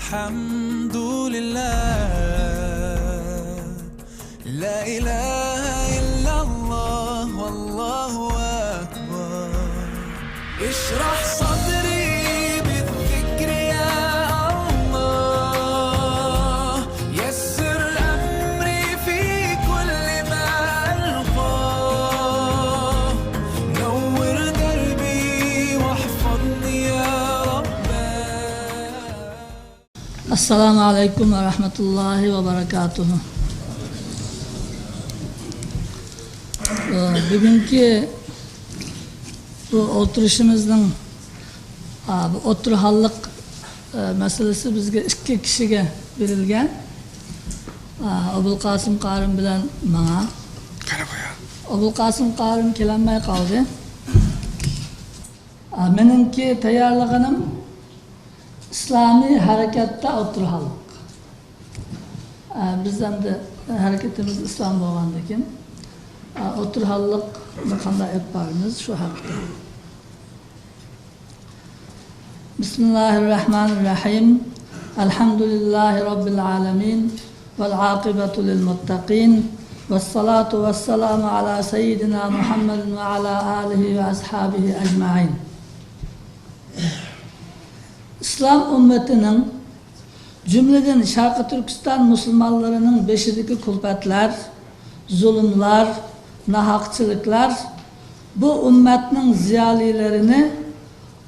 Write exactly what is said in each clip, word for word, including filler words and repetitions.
الحمد لله، لا إله إلا الله، والله أكبر. اشرح صدري بالذكر يا الله، يسر أمري في كل ما ألقاه، نور دربي واحفظني يا رب. ئەسسالامۇ ئەلەيكۇم ۋە رەھمەتۇللاھى ۋە بەرەكاتۇھۇ. بۈگۈنكى بۇ ئولتۇرۇشىمىزنىڭ، ئا، بۇ ئوتتۇرا ھاللىق، ئا، مەسىلىسى بىزگە ئىككى كىشىگە بېرىلگەن. ئا، ئابۇلقاسىم قارىم بىلەن ماڭا. قېنى قويا. ئابۇلقاسىم قارىم كېلەلمەي قالدى. ئا، مېنىڭكى تەييارلىغىنىم ئىسلامىي ھەرىكەتتە ئوتتۇرا ھاللىق. ئا، بىز ئەمدى ھەرىكىتىمىز ئىسلام بولغاندىكىن، ئا، ئوتتۇرا ھاللىقنى قانداق ئېلىپ بارىمىز، شۇ ھەقتە. بسم الله الرحمن الرحيم. الحمد لله رب العالمين. والعاقبة للمتقين. والصلاة والسلام على سيدنا محمد وعلى آله وأصحابه أجمعين. ئىسلام ئۈممىتىنىڭ، جۈملىدىن شەرقىي تۈركىستان مۇسۇلمانلىرىنىڭ بېشىدىكى كۈلپەتلەر، زۇلۇملار، ناھەقچىلىكلەر بۇ ئۈممەتنىڭ زىيالىيلىرىنى،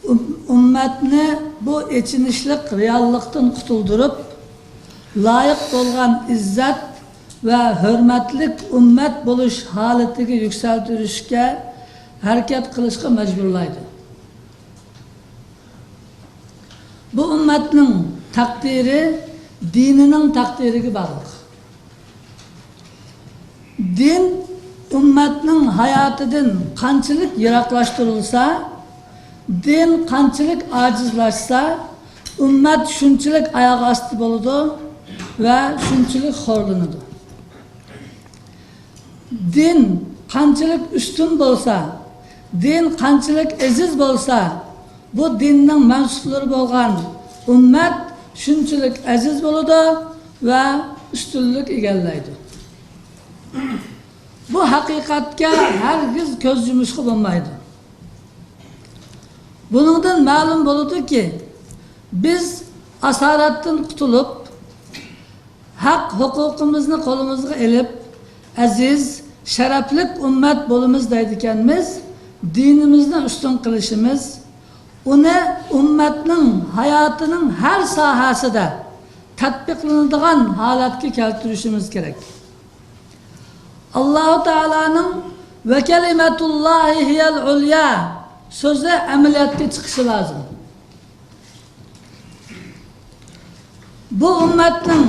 ئۈم-، ئۈممەتنى بۇ ئېچىنىشلىق رېئاللىقتىن قۇتۇلدۇرۇپ، لايىق بولغان ئىززەت ۋە ھۆرمەتلىك ئۈممەت بولۇش ھالىتىگە يۈكسەلدۈرۈشكە ھەرىكەت قىلىشقا مەجبۇرلايدۇ. بۇ ئۈممەتنىڭ تەقدىرى دىنىنىڭ تەقدىرىگە باغلىق. دىن ئۈممەتنىڭ ھاياتىدىن قانچىلىك يىراقلاشتۇرۇلسا، دىن قانچىلىك ئاجىزلاشسا، ئۈممەت شۇنچىلىك ئاياغ ئاستى بولىدۇ ۋە شۇنچىلىك خورلىنىدۇ. دىن قانچىلىك ئۈستۈن بولسا، دىن قانچىلىك ئەزىز بولسا، بۇ دىننىڭ مەنسۇپلىرى بولغان ئۈممەت شۇنچىلىك ئەزىز بولىدۇ ۋە ئۈستۈنلۈك ئىگىلەيدۇ. بۇ ھەقىقەتكە ھەرگىز كۆز يۇمۇشقا بولمايدۇ. بۇنىڭدىن مەلۇم بولىدۇكى، بىز ئاسارەتتىن قۇتۇلۇپ، ھەق ھوقۇقىمىزنى قولىمىزغا ئېلىپ، ئەزىز، شەرەپلىك ئۈممەت بولىمىز دەيدىكەنمىز، دىنىمىزنى ئۈستۈن قىلىشىمىز، ئۇنى ئۈممەتنىڭ ھاياتىنىڭ ھەر ساھەسىدە تەتبىقلىنىدىغان ھالەتكە كەلتۈرۈشىمىز كېرەك. ئاللاھۇ تائالانىڭ «ۋە كەلىمەتۇللاھى ھىيەل ئۇليا» سۆزى ئەمەلىيەتكە چىقىشى لازىم. بۇ ئۈممەتنىڭ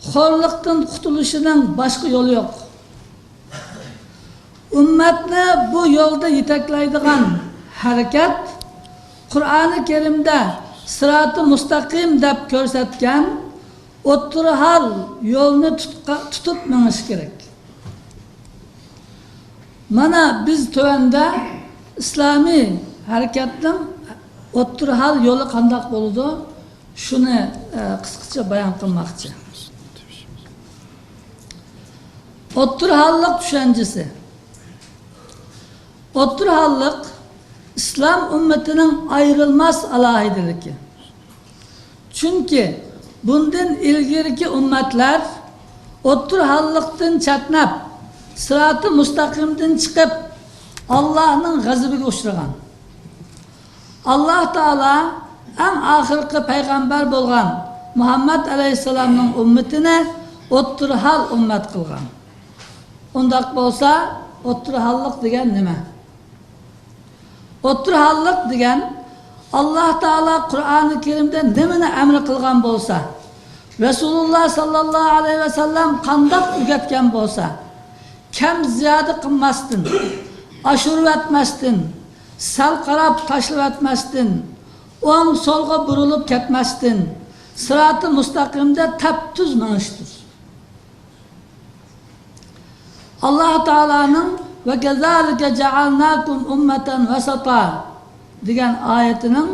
خورلۇقتىن قۇتۇلۇشىنىڭ باشقا يولى يوق. ئۈممەتنى بۇ يولدا يېتەكلەيدىغان ھەرىكەت قۇرئانى كەرىمدە سىراتى مۇستەقىم دەپ كۆرسەتكەن ئوتتۇرا ھال يولنى تۇتقا-، تۇتۇپ مېڭىش كېرەك. مانا بىز تۆۋەندە ئىسلامىي ھەرىكەتنىڭ ئوتتۇرا ھال يولى قانداق بولىدۇ، شۇنى، ئە، قىسقىچە بايان قىلماقچى. ئوتتۇرا ھاللىق چۈشەنچىسى. ئوتتۇرا ھاللىق ئىسلام ئۈممىتىنىڭ ئايرىلماس ئالاھىدىلىكى. چۈنكى بۇندىن ئىلگىرىكى ئۈممەتلەر ئوتتۇرا ھاللىقتىن چەتنەپ، سىراتى مۇستەقىمدىن چىقىپ، ئاللاھنىڭ غەزىپىگە ئۇچرىغان. ئاللاھ تائالا ئەڭ ئاخىرقى پەيغەمبەر بولغان مۇھەممەد ئەلەيھىسسالامنىڭ ئۈممىتىنى ئوتتۇرا ھال ئۈممەت قىلغان. ئۇنداق بولسا، ئوتتۇرا ھاللىق دېگەن نېمە؟ ئوتتۇرا ھاللىق دېگەن، ئاللاھ تائالا قۇرئانى كەرىمدە نېمىنى ئەمر قىلغان بولسا، رەسۇلۇللاھ ساللاللاھۇ ئەلەيھى ۋەسەللەم قانداق ئۆگەتكەن بولسا، كەم زىيادە قىلماستىن، ئاشۇرۇۋەتمەستىن، سەل قاراپ تاشلىۋەتمەستىن، ئوڭ سولغا بۇرۇلۇپ كەتمەستىن، سىراتى مۇستەقىمدە تەپتۈز مېڭىشتۇر. ئاللاھ تائالانىڭ «ۋە كەزالىكە جەئەلناكۇم ئۇممەتەن ۋەسەتا» دېگەن ئايىتىنىڭ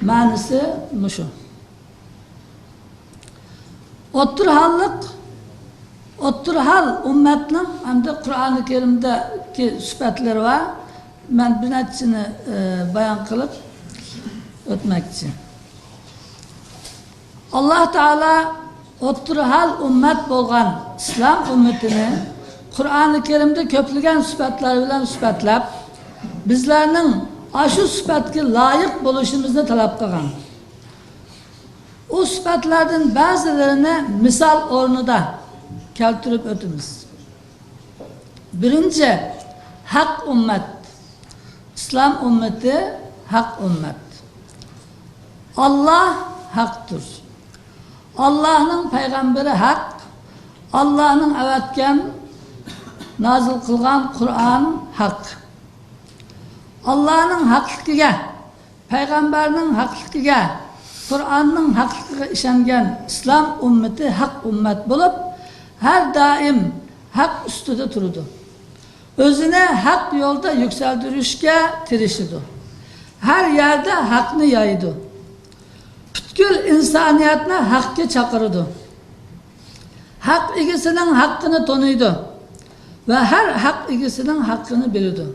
مەنىسى مۇشۇ. ئوتتۇرا ھاللىق، ئوتتۇرا ھال ئۈممەتنىڭ ئەمدى قۇرئانى كەرىمدىكى سۈپەتلىرى بار. مەن بىر نەچچىنى، ئى، بايان قىلىپ ئۆتمەكچى. ئاللاھ تائالا ئوتتۇرا ھال ئۈممەت بولغان ئىسلام ئۈممىتىنى قۇرئانى كەرىمدە كۆپلىگەن سۈپەتلەر بىلەن سۈپەتلەپ، بىزلەرنىڭ ئاشۇ سۈپەتكە لايىق بولۇشىمىزنى تەلەپ قىلغان. ئۇ سۈپەتلەردىن بەزىلىرىنى مىسال ئورنىدا كەلتۈرۈپ ئۆتىمىز. بىرىنچى، ھەق ئۈممەت. ئىسلام ئۈممىتى ھەق ئۈممەت. ئاللاھ ھەقتۇر. ئاللاھنىڭ پەيغەمبىرى ھەق. ئاللاھنىڭ ئەۋەتكەن، نازىل قىلغان قۇرئان ھەق. ئاللاھنىڭ ھەقلىكىگە، پەيغەمبەرنىڭ ھەقلىكىگە، قۇرئاننىڭ ھەقلىكىگە ئىشەنگەن ئىسلام ئۈممىتى ھەق ئۈممەت بولۇپ، ھەر دائىم ھەق ئۈستىدە تۇرىدۇ. ئۆزىنى ھەق يولدا يۈكسەلدۈرۈشكە تىرىشىدۇ. ھەر يەردە ھەقنى يايىدۇ. پۈتكۈل ئىنسانىيەتنى ھەققە چاقىرىدۇ. ھەق ئىگىسىنىڭ ھەققىنى تونۇيدۇ ۋە ھەر ھەق ئىگىسىنىڭ ھەققىنى بىلىدۇ.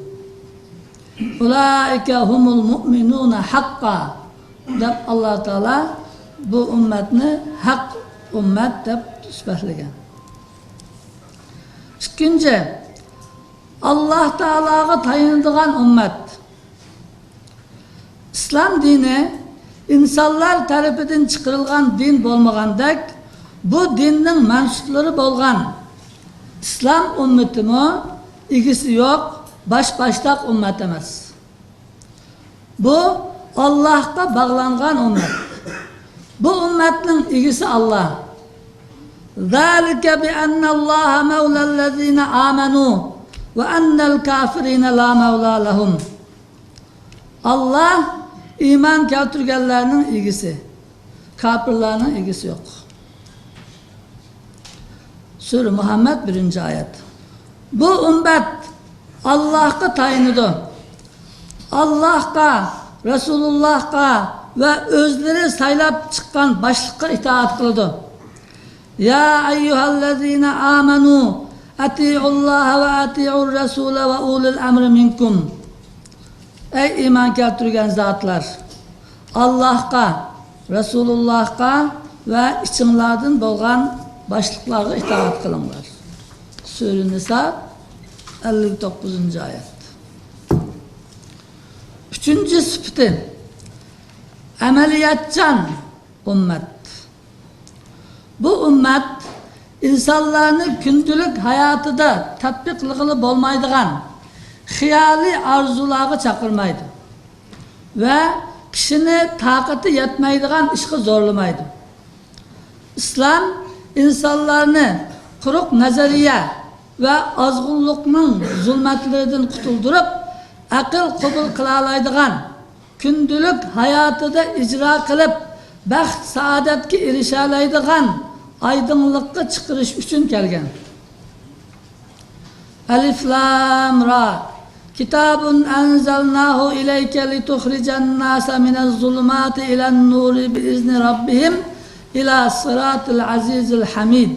«ئۇلائىكە ھۇمۇل مۇئمىنۇنە ھەققا» دەپ، ئاللاھ تائالا بۇ ئۈممەتنى ھەق ئۈممەت دەپ سۈپەتلىگەن. ئىككىنچى، ئاللاھ تائالاغا تايىنىدىغان ئۈممەت. ئىسلام دىنى ئىنسانلار تەرىپىدىن چىقىرىلغان دىن بولمىغاندەك، بۇ دىننىڭ مەنسۇپلىرى بولغان ئىسلام ئۈممىتىمۇ ئىگىسى يوق، باش-باشتاق ئۈممەت ئەمەس. بۇ ئاللاھقا باغلانغان ئۈممەت. بۇ ئۈممەتنىڭ ئىگىسى ئاللاھ. «ذلك بأن الله مولى الذين آمنوا وأن الكافرين لا مولى لهم». ئاللاھ ئىمان كەلتۈرگەنلەرنىڭ ئىگىسى، كاپىرلارنىڭ ئىگىسى يوق. سۈرە مۇھەممەد، بىرىنچى ئايەت. بۇ ئۈممەت ئاللاھقا تايىنىدۇ. ئاللاھقا، رەسۇلۇللاھقا ۋە ئۆزلىرى سايلاپ چىققان باشلىققا ئىتائەت قىلىدۇ. يا أيها الذين آمنوا أطيعوا الله وأطيعوا الرسول وأولي الأمر منكم. ئەي ئىمان كەلتۈرگەن زاتلار! ئاللاھقا، رەسۇلۇللاھقا ۋە ئىچىڭلاردىن بولغان باشلىقلارغا ئىتائەت قىلىڭلار. سۈرە نىسا، ئەللىك توققۇزىنچى ئايەت. ئۈچىنچى سۈپىتى، ئەمەلىيەتچان ئۈممەت. بۇ ئۈممەت ئىنسانلارنى كۈندىلىك ھاياتىدا تەتبىقلىغىلى بولمايدىغان خىيالىي ئارزۇلارغا چاقىرمايدۇ ۋە كىشىنى تاقىتى يەتمەيدىغان ئىشقا زورلىمايدۇ. ئىسلام ئىنسانلارنى قۇرۇق نەزەرىيە ۋە ئازغۇنلۇقنىڭ زۇلمەتلىرىدىن قۇتۇلدۇرۇپ، ئەقىل قوبۇل قىلالايدىغان، كۈندىلىك ھاياتىدا ئىجرا قىلىپ، بەخت-سائادەتكە ئېرىشەلەيدىغان ئايدىڭلىققا چىقىرىش ئۈچۈن كەلگەن. ئەلىف لام را. كتاب أنزلناه إليك لتخرج الناس من الظلمات إلى النور بإذن ربهم إلى صراط العزيز الحميد.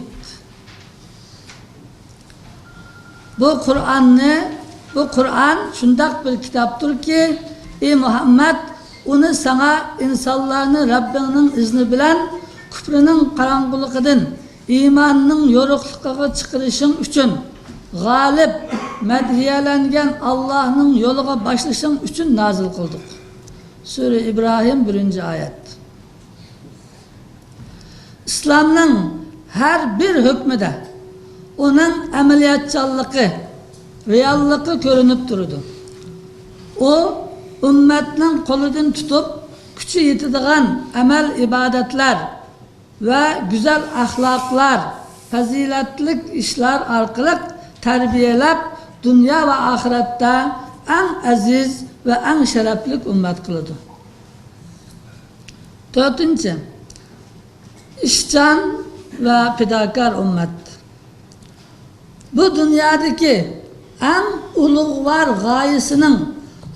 بۇ قۇرئاننى، بۇ قۇرئان شۇنداق بىر كىتابتۇركى، ئى مۇھەممەد، ئۇنى ساڭا ئىنسانلارنى رەببىڭنىڭ ئىزنى بىلەن كۇپرىنىڭ قاراڭغۇلۇقىدىن ئىماننىڭ يورۇقلۇقىغا چىقىرىشىڭ ئۈچۈن، غالىب، مەدھىيەلەنگەن ئاللاھنىڭ يولىغا باشلىشىڭ ئۈچۈن نازىل قىلدۇق. سۈرە ئىبراھىم، بىرىنچى ئايەت. ئىسلامنىڭ ھەر بىر ھۆكمىدە ئۇنىڭ ئەمەلىيەتچانلىقى، رېئاللىقى كۆرۈنۈپ تۇرىدۇ. ئۇ ئۈممەتنىڭ قولىدىن تۇتۇپ، كۈچى يېتىدىغان ئەمەل-ئىبادەتلەر ۋە گۈزەل ئەخلاقلار، پەزىلەتلىك ئىشلار ئارقىلىق تەربىيەلەپ، دۇنيا ۋە ئاخىرەتتە ئەڭ ئەزىز ۋە ئەڭ شەرەپلىك ئۈممەت قىلىدۇ. تۆتىنچى، ئىشچان ۋە پىداكار ئۈممەت. بۇ دۇنيادىكى ئەڭ ئۇلۇغۋار غايىسىنىڭ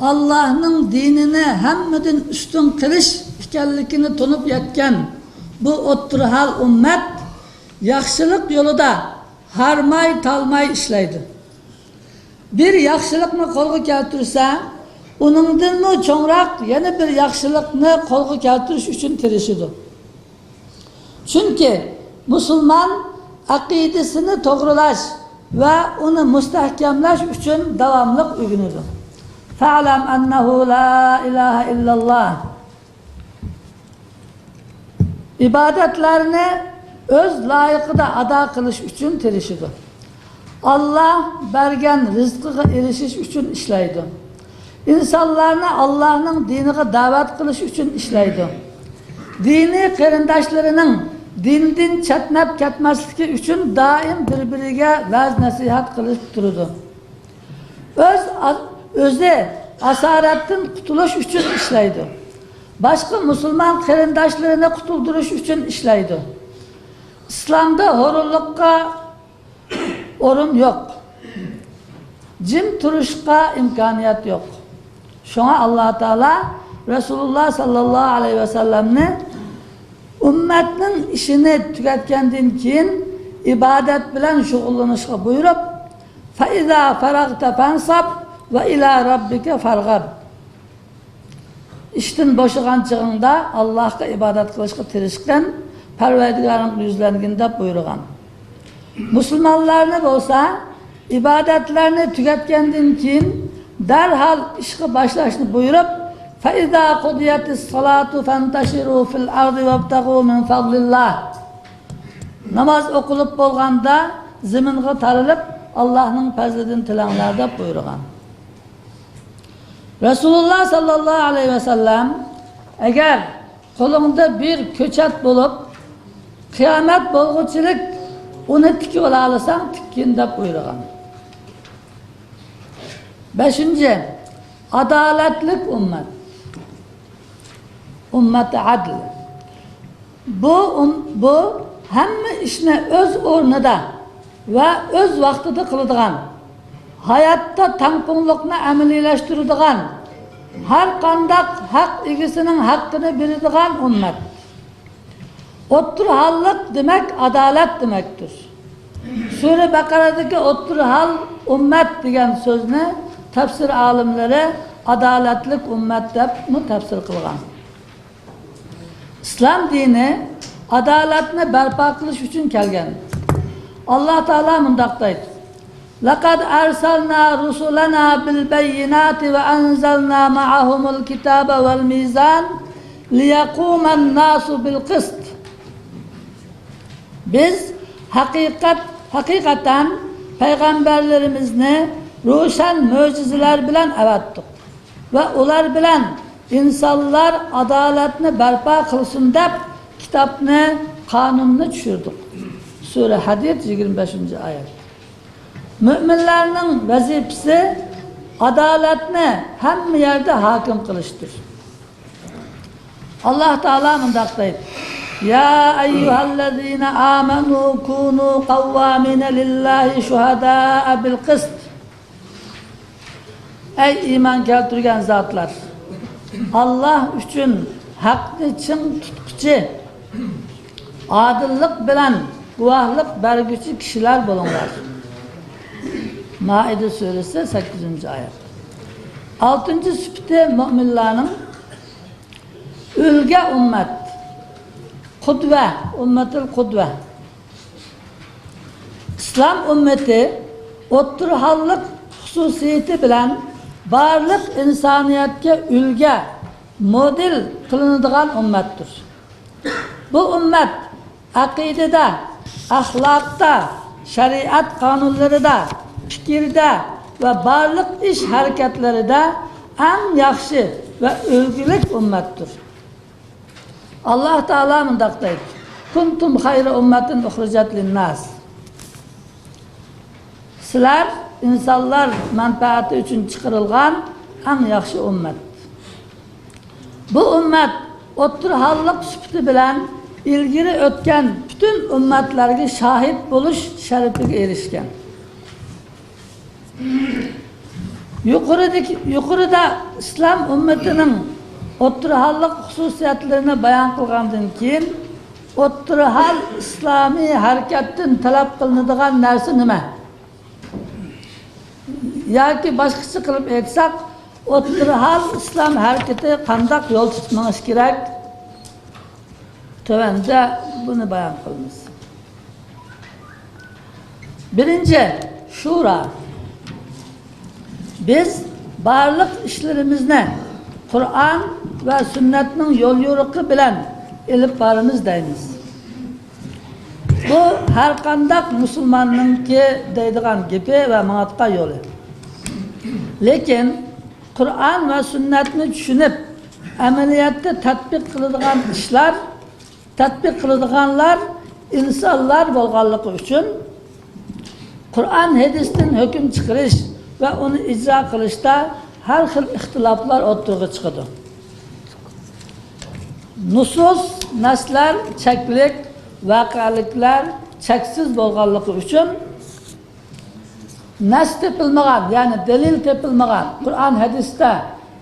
ئاللاھنىڭ دىنىنى ھەممىدىن ئۈستۈن قىلىش ئىكەنلىكىنى تونۇپ يەتكەن بۇ ئوتتۇرا ھال ئۈممەت ياخشىلىق يولىدا ھارماي-تالماي ئىشلەيدۇ. بىر ياخشىلىقنى قولغا كەلتۈرسە، ئۇنىڭدىنمۇ چوڭراق يەنە بىر ياخشىلىقنى قولغا كەلتۈرۈش ئۈچۈن تىرىشىدۇ. چۈنكى مۇسۇلمان ئەقىدىسىنى توغرىلاش ۋە ئۇنى مۇستەھكەملەش ئۈچۈن داۋاملىق ئۆگىنىدۇ. فَاعْلَمْ أَنَّهُ لَا إِلَهَ إِلَّا اللَّهُ. ئىبادەتلەرنى ئۆز لايىقىدا ئادا قىلىش ئۈچۈن تىرىشىدۇ. ئاللا بەرگەن رىزقىغا ئېرىشىش ئۈچۈن ئىشلەيدۇ. ئىنسانلارنى ئاللانىڭ دىنىغا دەۋەت قىلىش ئۈچۈن ئىشلەيدۇ. دىنىي قېرىنداشلىرىنىڭ دىندىن چەتنەپ كەتمەسلىكى ئۈچۈن دائىم بىر-بىرىگە ۋەز-نەسىھەت قىلىپ تۇرىدۇ. ئۆز، ئۆزى ئاسارەتتىن قۇتۇلۇش ئۈچۈن ئىشلەيدۇ. باشقا مۇسۇلمان قېرىنداشلىرىنى قۇتۇلدۇرۇش ئۈچۈن ئىشلەيدۇ. ئىسلامدا ھۇرۇنلۇققا ئورۇن يوق. جىم تۇرۇشقا ئىمكانىيەت يوق. شۇڭا ئاللا تائالا رەسۇلۇللا ساللاللاھۇ ئەلەيھى ۋەسەللەمنى ئۈممەتنىڭ ئىشىنى تۈگەتكەندىن كېيىن ئىبادەت بىلەن شۇغۇللىنىشقا بۇيرۇپ، فَإِذَا فَرَغْتَ فَانْصَبْ وَإِلَى رَبِّكَ فَارْغَب. ئىشتىن بوشىغان چېغىڭدا ئاللاھقا ئىبادەت قىلىشقا تىرىشقىن، پەرۋەردىگارىڭغا يۈزلەنگىن دەپ بۇيرۇغان. مۇسۇلمانلارنى بولسا ئىبادەتلەرنى تۈگەتكەندىن كېيىن دەرھال ئىشقا باشلاشنى بۇيرۇپ، فَإِذَا قُضِيَتِ الصَّلَاةُ فَانْتَشِرُوا فِي الْأَرْضِ وَابْتَغُوا مِنْ فَضْلِ اللَّهِ. ناماز ئوقۇلۇپ بولغاندا زېمىنغا تارىلىپ، ئاللاھنىڭ پەزلىدىن تىلەڭلار دەپ بۇيرۇغان. رەسۇلۇللا ساللاللاھۇ ئەلەيھى ۋەسەللەم، ئەگەر قولۇڭدا بىر كۆچەت بولۇپ، قىيامەت بولغۇچىلىك ئۇنى تىكىۋالالىساڭ تىككىن دەپ بۇيرۇغان. بەشىنچى، ئادالەتلىك ئۈممەت. ئۈممەت ئەدل. بۇ، ئۈم-، بۇ ھەممە ئىشنى ئۆز ئورنىدا ۋە ئۆز ۋاقتىدا قىلىدىغان، ھاياتتا تەڭپۇڭلۇقنى ئەمەلىيلەشتۈرىدىغان، ھەر قانداق ھەق ئىگىسىنىڭ ھەققىنى بېرىدىغان ئۈممەت. ئوتتۇرا ھاللىق دېمەك ئادالەت دېمەكتۇر. سۈرە بەقەرەدىكى ئوتتۇرا ھال ئۈممەت دېگەن سۆزنى تەپسىر ئالىملىرى ئادالەتلىك ئۈممەت دەپمۇ تەپسىر قىلغان. ئىسلام دىنى ئادالەتنى بەرپا قىلىش ئۈچۈن كەلگەن. ئاللا تائالا مۇنداق دەيدۇ: لَقَدْ أَرْسَلْنَا رُسُلَنَا بِالْبَيِّنَاتِ وَأَنْزَلْنَا مَعَهُمُ الْكِتَابَ وَالْمِيزَانَ لِيَقُومَ النَّاسُ بِالْقِسْطِ. بىز ھەقىقەت، ھەقىقەتەن پەيغەمبەرلىرىمىزنى روشەن مۆجىزىلەر بىلەن ئەۋەتتۇق ۋە ئۇلار بىلەن ئىنسانلار ئادالەتنى بەرپا قىلسۇن دەپ كىتابنى، قانۇننى چۈشۈردۇق. سۈرە ھەدىد، يىگىرمە بەشىنچى ئايەت. مۆمىنلەرنىڭ ۋەزىپىسى ئادالەتنى ھەممە يەردە ھاكىم قىلىشتۇر. ئاللا تائالا مۇنداق دەيدۇ: يَا أَيُّهَا الَّذِينَ آمَنُوا كُونُوا قَوَّامِينَ لِلَّهِ شُهَدَاءَ بِالْقِسْطِ. ئەي ئىمان كەلتۈرگەن زاتلار! ئاللا ئۈچۈن ھەقنى چىڭ تۇتقۇچى، ئادىللىق بىلەن گۇۋاھلىق بەرگۈچى كىشىلەر بولۇڭلار. مائىدە سۈرىسى، سەككىزىنچى ئايەت. ئالتىنچى سۈپىتى مۆمىنلەرنىڭ ئۈلگە ئۈممەت، قۇدۋە، ئۈممەتۇل قۇدۋە. ئىسلام ئۈممىتى ئوتتۇرا ھاللىق خۇسۇسىيىتى بىلەن بارلىق ئىنسانىيەتكە ئۈلگە، مودېل قىلىنىدىغان ئۈممەتتۇر. بۇ ئۈممەت ئەقىدىدە، ئەخلاقتا، شەرىئەت قانۇنلىرىدا، پىكىردە ۋە بارلىق ئىش ھەرىكەتلىرىدە ئەڭ ياخشى ۋە ئۈلگىلىك ئۈممەتتۇر. ئاللا تائالا مۇنداق دەيدۇ: كُنتُمْ خَيْرَ أُمَّةٍ أُخْرِجَتْ لِلنَّاسِ. سىلەر ئىنسانلار مەنپەئەتى ئۈچۈن چىقىرىلغان ئەڭ ياخشى ئۈممەت. بۇ ئۈممەت ئوتتۇرا ھاللىق سۈپىتى بىلەن ئىلگىرى ئۆتكەن پۈتۈن ئۈممەتلەرگە شاھىت بولۇش شەرىپىگە ئېرىشكەن. يۇقىرىدىكى، يۇقىرىدا ئىسلام ئۈممىتىنىڭ ئوتتۇرا ھاللىق خۇسۇسىيەتلىرىنى بايان قىلغاندىن كېيىن، ئوتتۇرا ھال ئىسلامىي ھەرىكەتتىن تەلەپ قىلىنىدىغان نەرسە نېمە؟ ياكى باشقىچە قىلىپ ئېيتساق، ئوتتۇرا ھال ئىسلام ھەرىكىتى قانداق يول تۇتۇپ مېڭىشى كېرەك؟ تۆۋەندە بۇنى بايان قىلىمىز. بىرىنچى، شۇرا. بىز بارلىق ئىشلىرىمىزنى قۇرئان ۋە سۈننەتنىڭ يوليورۇقى بىلەن ئېلىپ بارىمىز دەيمىز. بۇ ھەرقانداق مۇسۇلماننىڭكى دەيدىغان گېپى ۋە ماڭىدىغان يولى. لېكىن قۇرئان ۋە سۈننەتنى چۈشىنىپ، ئەمەلىيەتتە تەتبىق قىلىدىغان ئىشلار، تەتبىق قىلىدىغانلار ئىنسانلار بولغانلىقى ئۈچۈن، قۇرئان ھەدىستىن ھۆكۈم چىقىرىش ۋە ئۇنى ئىجرا قىلىشتا ھەر خىل ئىختىلاپلار ئوتتۇرىغا چىقىدۇ. نۇسۇس، نەسلەر چەكلىك، ۋەقەلىكلەر چەكسىز بولغانلىقى ئۈچۈن، نەس تېپىلمىغان، يەنى دەلىل تېپىلمىغان، قۇرئان ھەدىستە،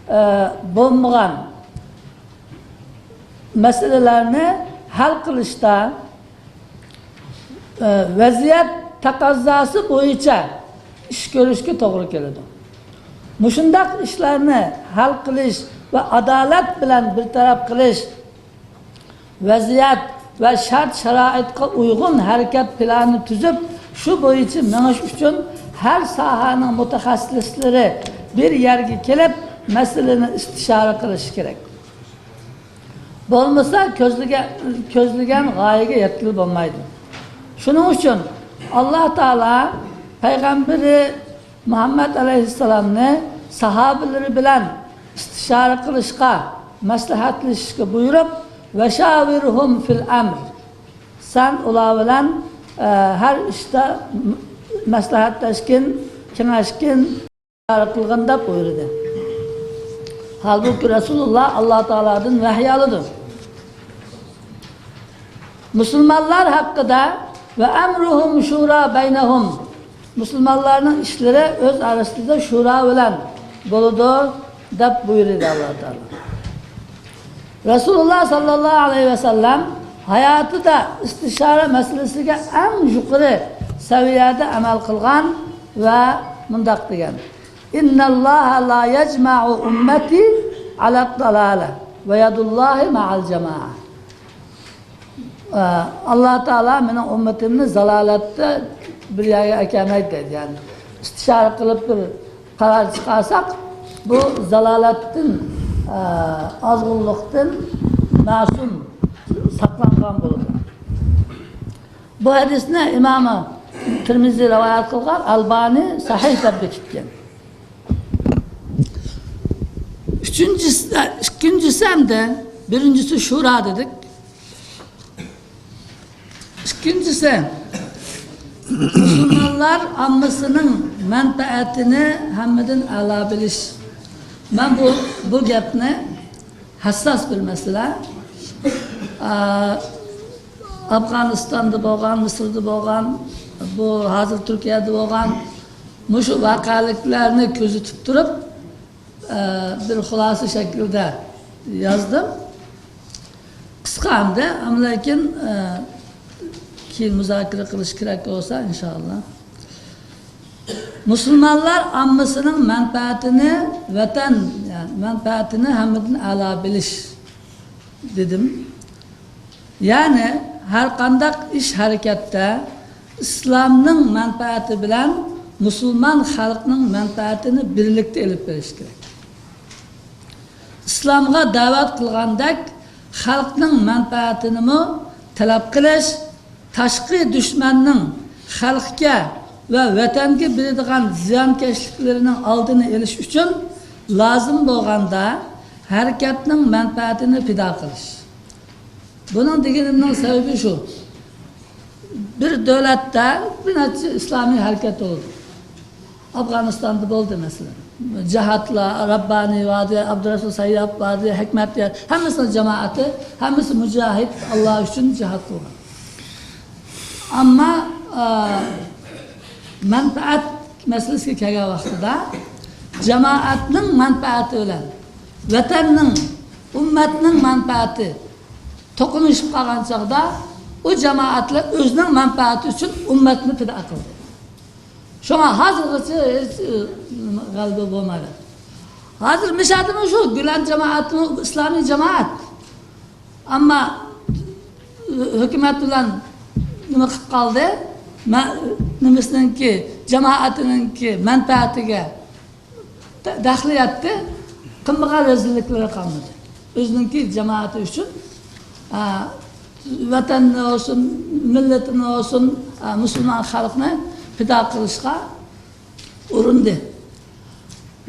ئە، بولمىغان مەسىلىلەرنى ھەل قىلىشتا، ئە، ۋەزىيەت تەقەززاسى بويىچە ئىش كۆرۈشكە توغرا كېلىدۇ. مۇشۇنداق ئىشلارنى ھەل قىلىش ۋە ئادالەت بىلەن بىر تەرەپ قىلىش، ۋەزىيەت ۋە شەرت-شارائىتقا ئۇيغۇن ھەرىكەت پىلانى تۈزۈپ، شۇ بويىچە مېڭىش ئۈچۈن ھەر ساھەنىڭ مۇتەخەسسىسلىرى بىر يەرگە كېلىپ، مەسىلىنى ئىستىشارە قىلىشى كېرەك. بولمىسا كۆزلىگەن، كۆزلىگەن غايىگە يەتكىلى بولمايدۇ. شۇنىڭ ئۈچۈن ئاللا تائالا پەيغەمبىرى مۇھەممەد ئەلەيھىسسالامنى ساھابىلىرى بىلەن ئىستىشارە قىلىشقا، مەسلىھەتلىشىشكە بۇيرۇپ، «ۋەشاۋىرھۇم فىل ئەمر»، سەن ئۇلار بىلەن، ئە، ھەر ئىشتا مەسلىھەتلەشكىن، كېڭەشكىن، قىلغىن دەپ بۇيرۇدى. ھالبۇكى، رەسۇلۇللا ئاللا تائالادىن ۋەھىي ئالىدۇ. مۇسۇلمانلار ھەققىدە «ۋە ئەمرۇھۇم شۇرا بەينەھۇم»، مۇسۇلمانلارنىڭ ئىشلىرى ئۆز ئارىسىدا شۇرا بىلەن بولىدۇ، دەپ بۇيرۇدى ئاللا تائالا. رەسۇلۇللا ساللاللاھۇ ئەلەيھى ۋەسەللەم ھاياتىدا ئىستىشارە مەسىلىسىگە ئەڭ يۇقىرى سەۋىيەدە ئەمەل قىلغان ۋە مۇنداق دېگەن: «ئىنناللاھە لا يەجمەئۇ ئۇممەتى ئەلەد دالالە ۋە يەدۇللاھى مەئەل جەمائە.» ئە، ئاللا تائالا مېنىڭ ئۈممىتىمنى زالالەتتە بىر يەرگە ئەكەلمەيدۇ دەيدۇ. يەنى ئىستىشارە قىلىپ بىر قارار چىقارساق، بۇ زالالەتتىن، ئە، ئازغۇنلۇقتىن مەسۇم، ساقلانغان بولىدۇ. بۇ ھەدىسنى ئىمامى تىرمىزى رىۋايەت قىلغان، ئەلبانى سەھىھ دەپ بېكىتكەن. ئۈچىنچىسى، ئىككىنچىسى ھەمدە بىرىنچىسى شۇرا دېدۇق. ئىككىنچىسى، مۇسۇلمانلار ئاممىسىنىڭ مەنپەئەتىنى ھەممىدىن ئەلا بىلىش. مەن بۇ، بۇ گەپنى، ھەسساس بىر مەسىلە. ئا، ئافغانىستاندا بولغان، مىسىردا بولغان، بۇ ھازىر تۈركىيەدە بولغان مۇشۇ ۋەقەلىكلەرنى كۆزىتىپ تۇرۇپ، ئە، بىر خۇلاسە شەكلىدە يازدىم. قىسقا ئەمدى، ئەمما لېكىن، ئە، كېيىن مۇزاكىرە قىلىش كېرەك بولسا، ئىنشائاللا. مۇسۇلمانلار ئاممىسىنىڭ مەنپەئەتىنى، ۋەتەن، يەنى مەنپەئەتىنى ھەممىدىن ئەلا بىلىش، دېدىم. يەنى ھەرقانداق ئىش-ھەرىكەتتە ئىسلامنىڭ مەنپەئەتى بىلەن مۇسۇلمان خەلقنىڭ مەنپەئەتىنى بىرلىكتە ئېلىپ بېرىش كېرەك. ئىسلامغا دەۋەت قىلغاندەك، خەلقنىڭ مەنپەئەتىنىمۇ تەلەپ قىلىش، تاشقى دۈشمەننىڭ خەلقكە ۋە ۋەتەنگە بېرىدىغان زىيانكەشلىكلىرىنىڭ ئالدىنى ئېلىش ئۈچۈن لازىم بولغاندا ھەرىكەتنىڭ مەنپەئەتىنى پىدا قىلىش. بۇنىڭ دېگىنىمنىڭ سەۋەبى شۇ. بىر دۆلەتتە بىر نەچچە ئىسلامىي ھەرىكەت بولىدۇ. ئافغانىستاندا بولدى، مەسىلەن. جىھادلار، رەببانى بار ئىدى، ئابدۇرەسۇل سەيياب بار ئىدى، ھېكمەت، ھەممىسىنىڭ جامائىتى، ھەممىسى مۇجاھىد، ئاللا ئۈچۈن جىھاد قىلغان. ئەمما، ئا، مەنپەئەت مەسىلىسىگە كەلگەن ۋاقتىدا، جامائەتنىڭ مەنپەئەتى بىلەن ۋەتەننىڭ، ئۈممەتنىڭ مەنپەئەتى، توقۇنۇشۇپ قالغان چاغدا ئۇ جامائەتلەر ئۆزىنىڭ مەنپەئەتى ئۈچۈن ئۈممەتنى پىدا قىلدى. شۇڭا ھازىرغىچە ھېچ، ئى، غەلىبە بولمايۋاتىدۇ. ھازىر مىشەدىمۇ شۇ گۈلەن جامائەتمۇ ئىسلامىي جامائەت. ئەمما ھۆكۈمەت بىلەن نېمە قىلىپ قالدى؟ مە-، نېمىسىنىڭكى، جامائەتىنىڭكى مەنپەئەتىگە دە-، دەخلى يەتتى، قىلمىغان رەزىللىكلىرى قالمىدى. ئۆزىنىڭكى جامائىتى ئۈچۈن، ئا، ۋەتەننى بولسۇن، مىللىتىنى بولسۇن، ئا، مۇسۇلمان خەلقنى پىدا قىلىشقا ئۇرۇندى.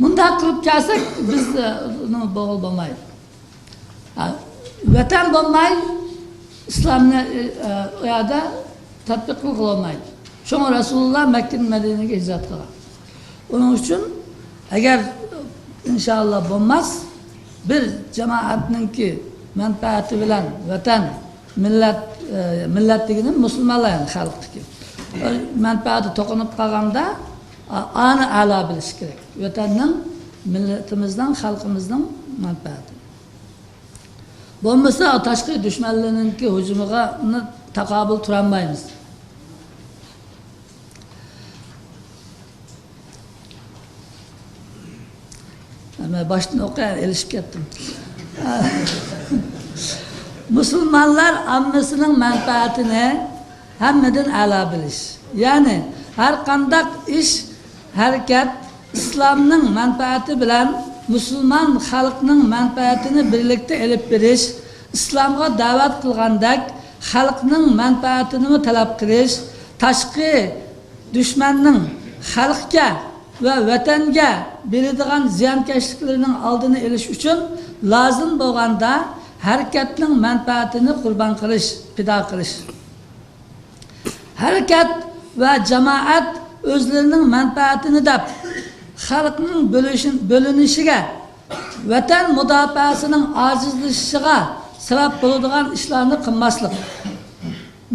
مۇنداق قىلىپ كەلسەك، بىز، ئا، ئۇنى بولغىلى بولمايدۇ. ھە، ۋەتەن بولماي، ئىسلامنى، ئە، ئۇ يەردە تەتبىق قىلغىلى بولمايدۇ. شۇڭا رەسۇلۇللا مەككىدىن مەدىنىگە ھىجرەت قىلغان. ئۇنىڭ ئۈچۈن، ئەگەر، ئىنشائاللا، بولماس، بىر جامائەتنىڭكى مەنپەئەتى بىلەن ۋەتەن، مىللەت، ئە، مىللەت دېگىنىم مۇسۇلمانلار، يەنى خەلقتىكى مەنپەئەتى توقۇنۇپ قالغاندا، ئا-، ئانى ئەلا بىلىش كېرەك. ۋەتەننىڭ، مىللىتىمىزنىڭ، خەلقىمىزنىڭ مەنپەئەتى. بولمىسا، تاشقى دۈشمەنلەرنىڭكى ھۇجۇمىغا تاقابىل تۇرالمايمىز. مەن باشتىن ئوقۇيمەن، ئېلىشىپ كەتتىم. مۇسۇلمانلار ئاممىسىنىڭ مەنپەئەتىنى ھەممىدىن ئەلا بىلىش. يەنى ھەر قانداق ئىش، ھەرىكەت ئىسلامنىڭ مەنپەئەتى بىلەن مۇسۇلمان خەلقنىڭ مەنپەئەتىنى بىرلىكتە ئېلىپ بېرىش، ئىسلامغا دەۋەت قىلغاندەك خەلقنىڭ مەنپەئەتىنىمۇ تەلەپ قىلىش، تاشقى دۈشمەننىڭ خەلققە ۋە ۋەتەنگە بېرىدىغان زىيانكەشلىكلىرىنىڭ ئالدىنى ئېلىش ئۈچۈن لازىم بولغاندا ھەرىكەتنىڭ مەنپەئەتىنى قۇربان قىلىش، پىدا قىلىش. ھەرىكەت ۋە جامائەت ئۆزلىرىنىڭ مەنپەئەتىنى دەپ، خەلقنىڭ بۆلۈشۈن-، بۆلۈنۈشىگە، ۋەتەن مۇداپىئەسىنىڭ ئاجىزلىشىشىغا سەۋەب بولىدىغان ئىشلارنى قىلماسلىق.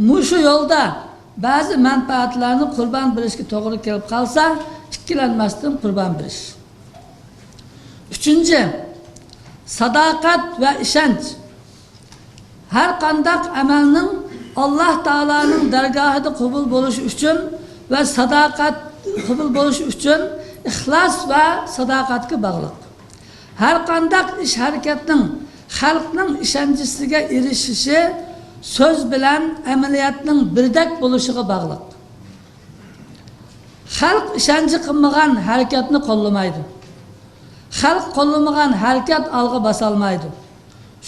مۇشۇ يولدا بەزى مەنپەئەتلەرنى قۇربان بېرىشكە توغرا كېلىپ قالسا، ئىككىلەنمەستىن قۇربان بېرىش. ئۈچىنچى، ساداقەت ۋە ئىشەنچ. ھەر قانداق ئەمەلنىڭ ئاللاھ تائالانىڭ دەرگاھىدا قوبۇل بولۇشى ئۈچۈن ۋە ساداقەت، قوبۇل بولۇشى ئۈچۈن ئىخلاس ۋە ساداقەتكە باغلىق. ھەر قانداق ئىش-ھەرىكەتنىڭ خەلقنىڭ ئىشەنچىسىگە ئېرىشىشى سۆز بىلەن ئەمەلىيەتنىڭ بىردەك بولۇشىغا باغلىق. خەلق ئىشەنچى قىلمىغان ھەرىكەتنى قوللىمايدۇ. خەلق قوللىمىغان ھەرىكەت ئالغا باسالمايدۇ.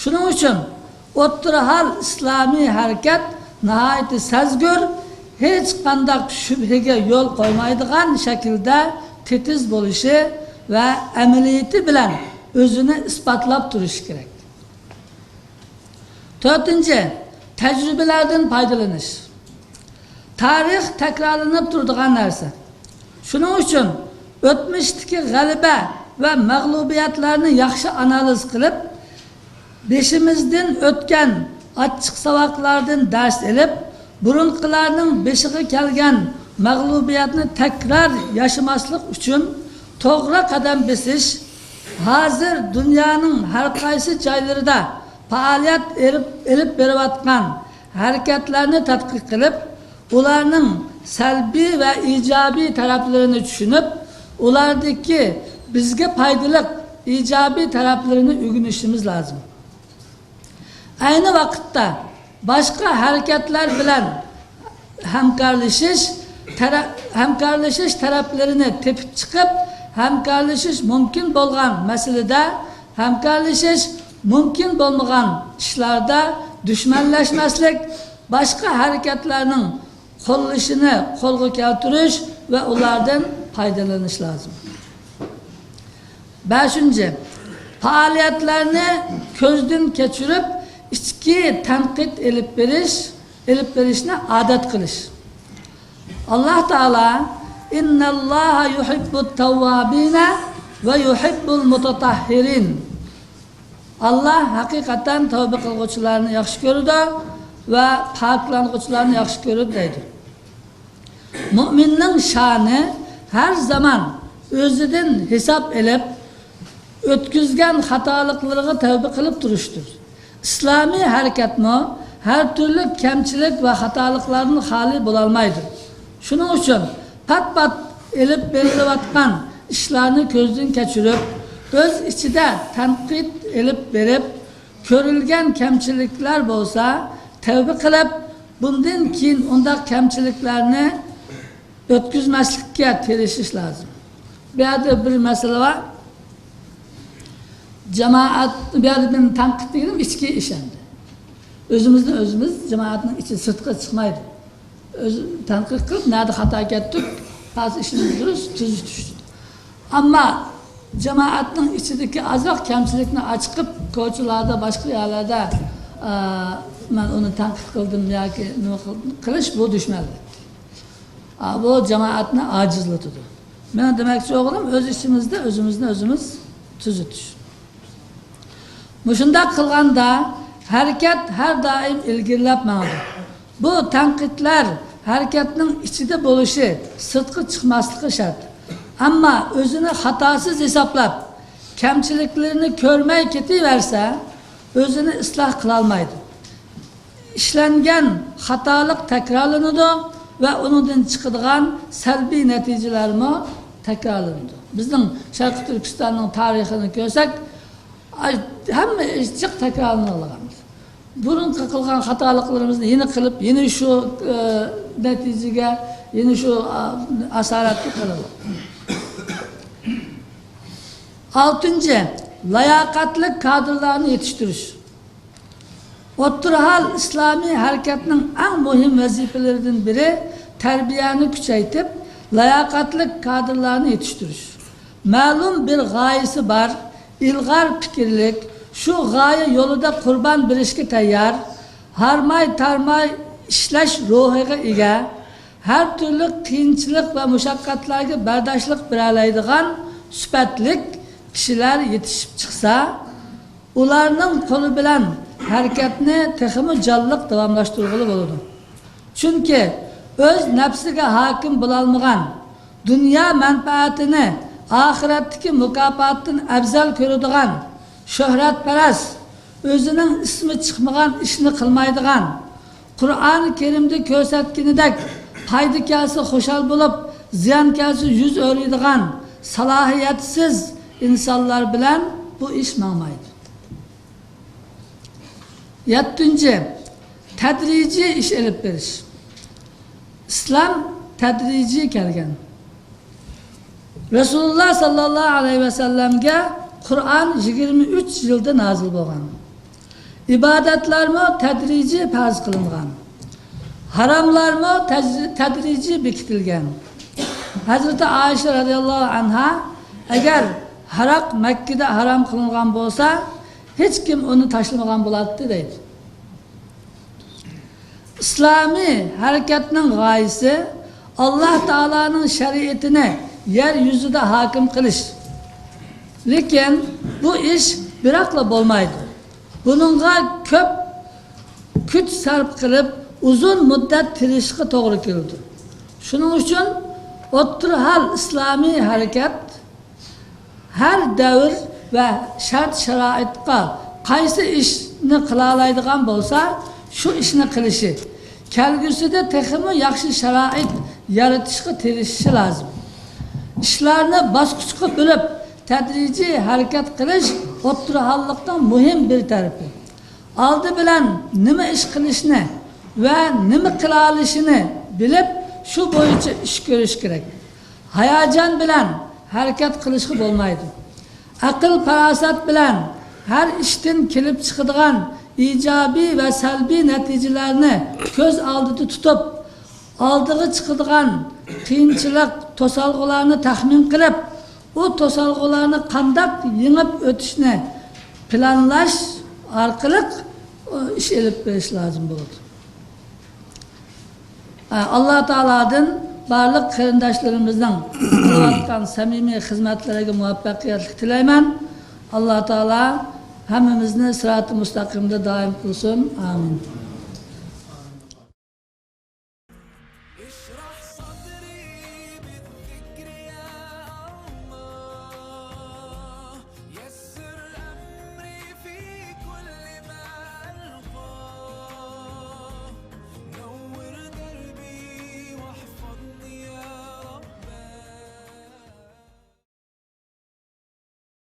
شۇنىڭ ئۈچۈن ئوتتۇرا ھال ئىسلامىي ھەرىكەت ناھايىتى سەزگۈر، ھېچقانداق شۈبھىگە يول قويمايدىغان شەكىلدە تېتىز بولۇشى ۋە ئەمەلىيىتى بىلەن ئۆزىنى ئىسپاتلاپ تۇرۇشى كېرەك. تۆتىنچى، تەجرىبىلەردىن پايدىلىنىش. تارىخ تەكرارلىنىپ تۇرىدىغان نەرسە. شۇنىڭ ئۈچۈن ئۆتمۈشتىكى غەلىبە ۋە مەغلۇبىيەتلەرنى ياخشى ئانالىز قىلىپ، بېشىمىزدىن ئۆتكەن ئاچچىق ساۋاقلاردىن دەرس ئېلىپ، بۇرۇنقىلارنىڭ بېشىغا كەلگەن مەغلۇبىيەتنى تەكرار ياشىماسلىق ئۈچۈن توغرا قەدەم بېسىش، ھازىر دۇنيانىڭ ھەر قايسى جايلىرىدا پائالىيەت ئېلىپ، ئېلىپ بېرىۋاتقان ھەرىكەتلەرنى تەتقىق قىلىپ، ئۇلارنىڭ سەلبىي ۋە ئىجابىي تەرەپلىرىنى چۈشىنىپ، ئۇلاردىكى بىزگە پايدىلىق ئىجابىي تەرەپلىرىنى ئۆگىنىشىمىز لازىم. ئەينى ۋاقىتتا باشقا ھەرىكەتلەر بىلەن ھەمكارلىشىش تەرە-، ھەمكارلىشىش تەرەپلىرىنى تېپىپ چىقىپ، ھەمكارلىشىش مۇمكىن بولغان مەسىلىدە، ھەمكارلىشىش مۇمكىن بولمىغان ئىشلاردا دۈشمەنلەشمەسلىك، باشقا ھەرىكەتلەرنىڭ قوللىشىنى قولغا كەلتۈرۈش ۋە ئۇلاردىن پايدىلىنىش لازىم. بەشىنچى، پائالىيەتلەرنى كۆزدىن كەچۈرۈپ، ئىچكى تەنقىد ئېلىپ بېرىش، ئېلىپ بېرىشنى ئادەت قىلىش. ئاللاھ تائالا، «ئىنناللاھا يۇھىببۇت تەۋۋابىنە ۋە يۇھىببۇل مۇتەتەھھىرىن.» ئاللاھ ھەقىقەتەن تەۋبە قىلغۇچىلارنى ياخشى كۆرىدۇ ۋە پاكلانغۇچىلارنى ياخشى كۆرىدۇ، دەيدۇ. مۇئمىننىڭ شانى ھەر زامان ئۆزىدىن ھېساب ئېلىپ، ئۆتكۈزگەن خاتالىقلىرىغا تەۋبە قىلىپ تۇرۇشتۇر. ئىسلامىي ھەرىكەتمۇ ھەر تۈرلۈك كەمچىلىك ۋە خاتالىقلاردىن خالىي بولالمايدۇ. شۇنىڭ ئۈچۈن پات-پات ئېلىپ بېرىلىۋاتقان ئىشلارنى كۆزدىن كەچۈرۈپ، ئۆز ئىچىدە تەنقىد ئېلىپ بېرىپ، كۆرۈلگەن كەمچىلىكلەر بولسا تەۋبە قىلىپ، بۇندىن كېيىن ئۇنداق كەمچىلىكلەرنى ئۆتكۈزمەسلىككە تىرىشىش لازىم. بۇ يەردە بىر مەسىلە بار. جامائەت، بۇ يەردە مەن تەنقىد دېگىنىم ئىچكى ئىش ئەمدى. ئۆزىمىزنى ئۆزىمىز، جامائەتنىڭ ئىچى سىرتقا چىقمايدۇ. ئۆز تەنقىد قىلىپ، نەدە خاتا كەتتۇق، قايسى ئىشىمىز دۇرۇس، تۈزىتىش. ئەمما جامائەتنىڭ ئىچىدىكى ئازراق كەمچىلىكنى ئاچىقىپ، كوچىلاردا، باشقا يەرلەردە، ئا، مەن ئۇنى تەنقىد قىلدىم ياكى نېمە قىلدىم، قىلىش بۇ دۈشمەنلىك. ئا، بۇ جامائەتنى ئاجىزلىتىدۇ. مېنىڭ دېمەكچى بولغىنىم ئۆز ئىچىمىزدە ئۆزىمىزنى ئۆزىمىز تۈزىتىش. مۇشۇنداق قىلغاندا ھەرىكەت ھەر دائىم ئىلگىرىلەپ ماڭىدۇ. بۇ تەنقىدلەر ھەرىكەتنىڭ ئىچىدە بولۇشى، سىرتقا چىقماسلىقى شەرت. ئەمما ئۆزىنى خاتاسىز ھېسابلاپ، كەمچىلىكلىرىنى كۆرمەي كېتىۋەرسە، ئۆزىنى ئىسلاھ قىلالمايدۇ. ئىشلەنگەن خاتالىق تەكرارلىنىدۇ ۋە ئۇنىڭدىن چىقىدىغان سەلبىي نەتىجىلەرمۇ تەكرارلىنىدۇ. بىزنىڭ شەرقىي تۈركىستاننىڭ تارىخىنى كۆرسەك، ئاي، ھەممە ئىش جىق تەكرارلىنىۋالغان. بۇرۇنقى قىلغان خاتالىقلىرىمىزنى يەنە قىلىپ، يەنە شۇ، ئە، نەتىجىگە، يەنە شۇ، ئا، ئاسارەتكە قالىدۇ. ئالتىنچى، لاياقەتلىك كادىرلارنى يېتىشتۈرۈش. ئوتتۇرا ھال ئىسلامىي ھەرىكەتنىڭ ئەڭ مۇھىم ۋەزىپىلىرىدىن بىرى، تەربىيەنى كۈچەيتىپ، لاياقەتلىك كادىرلارنى يېتىشتۈرۈش. مەلۇم بىر غايىسى بار، ئىلغار پىكىرلىك، شۇ غايە يولىدا قۇربان بېرىشكە تەييار، ھارماي-تارماي ئىشلەش روھىغا ئىگە، ھەر تۈرلۈك قىيىنچىلىق ۋە مۇشەققەتلەرگە بەرداشلىق بېرەلەيدىغان سۈپەتلىك كىشىلەر يېتىشىپ چىقسا، ئۇلارنىڭ قولى بىلەن ھەرىكەتنى تېخىمۇ جانلىق داۋاملاشتۇرغىلى بولىدۇ. چۈنكى ئۆز نەپسىگە ھاكىم بولالمىغان، دۇنيا مەنپەئەتىنى ئاخىرەتتىكى مۇكاپاتتىن ئەۋزەل كۆرىدىغان، شۆھرەتپەرەس، ئۆزىنىڭ ئىسمى چىقمىغان ئىشنى قىلمايدىغان، قۇرئانى كەرىمدە كۆرسەتكىنىدەك پايدا كەلسە خۇشال بولۇپ، زىيان كەلسە يۈز ئۆرۈيدىغان سالاھىيەتسىز ئىنسانلار بىلەن بۇ ئىش ماڭمايدۇ. يەتتىنچى، تەدرىجىي ئىش ئېلىپ بېرىش. ئىسلام تەدرىجىي كەلگەن. رەسۇلۇللا ساللاللاھۇ ئەلەيھى ۋەسەللەمگە قۇرئان يىگىرمە ئۈچ يىلدا نازىل بولغان. ئىبادەتلەرمۇ تەدرىجىي پەرز قىلىنغان. ھاراملارمۇ تەج-، تەدرىجىي بېكىتىلگەن. ھەزرىتى ئائىشە رەزىياللاھۇ ئەنھا، ئەگەر ھاراق مەككىدە ھارام قىلىنغان بولسا، ھېچكىم ئۇنى تاشلىمىغان بولاتتى، دەيدۇ. ئىسلامىي ھەرىكەتنىڭ غايىسى ئاللاھ تائالانىڭ شەرىئىتىنى يەر يۈزىدە ھاكىم قىلىش. لېكىن بۇ ئىش بىراقلا بولمايدۇ. بۇنىڭغا كۆپ كۈچ سەرپ قىلىپ، ئۇزۇن مۇددەت تىرىشىشقا توغرا كېلىدۇ. شۇنىڭ ئۈچۈن ئوتتۇرا ھال ئىسلامىي ھەرىكەت ھەر دەۋر ۋە شەرت-شارائىتقا قايسى ئىشنى قىلالايدىغان بولسا، شۇ ئىشنى قىلىشى، كەلگۈسىدە تېخىمۇ ياخشى شارائىت يارىتىشقا تىرىشىشى لازىم. ئىشلارنى باسقۇچقا بۆلۈپ، تەدرىجىي ھەرىكەت قىلىش ئوتتۇرا ھاللىقنىڭ مۇھىم بىر تەرىپى. ئالدى بىلەن نېمە ئىش قىلىشنى ۋە نېمە قىلالىشىنى بىلىپ، شۇ بويىچە ئىش كۆرۈش كېرەك. ھاياجان بىلەن ھەرىكەت قىلىشقا بولمايدۇ. ئەقىل-پاراسەت بىلەن ھەر ئىشتىن كېلىپ چىقىدىغان ئىجابىي ۋە سەلبىي نەتىجىلەرنى كۆز ئالدىدا تۇتۇپ، ئالدىغا چىقىدىغان قىيىنچىلىق، توسالغۇلارنى تەخمىن قىلىپ، ئۇ توسالغۇلارنى قانداق يېڭىپ ئۆتۈشنى پىلانلاش ئارقىلىق ئىش ئېلىپ بېرىش لازىم بولىدۇ. ئاللاھ تائالادىن بارلىق قېرىنداشلىرىمىزنىڭ قىلىۋاتقان سەمىمىي خىزمەتلىرىگە مۇۋەپپەقىيەتلىك تىلەيمەن. ئاللاھ تائالا ھەممىمىزنى سىراتى مۇستەقىمدە دائىم قىلسۇن. ئامىن.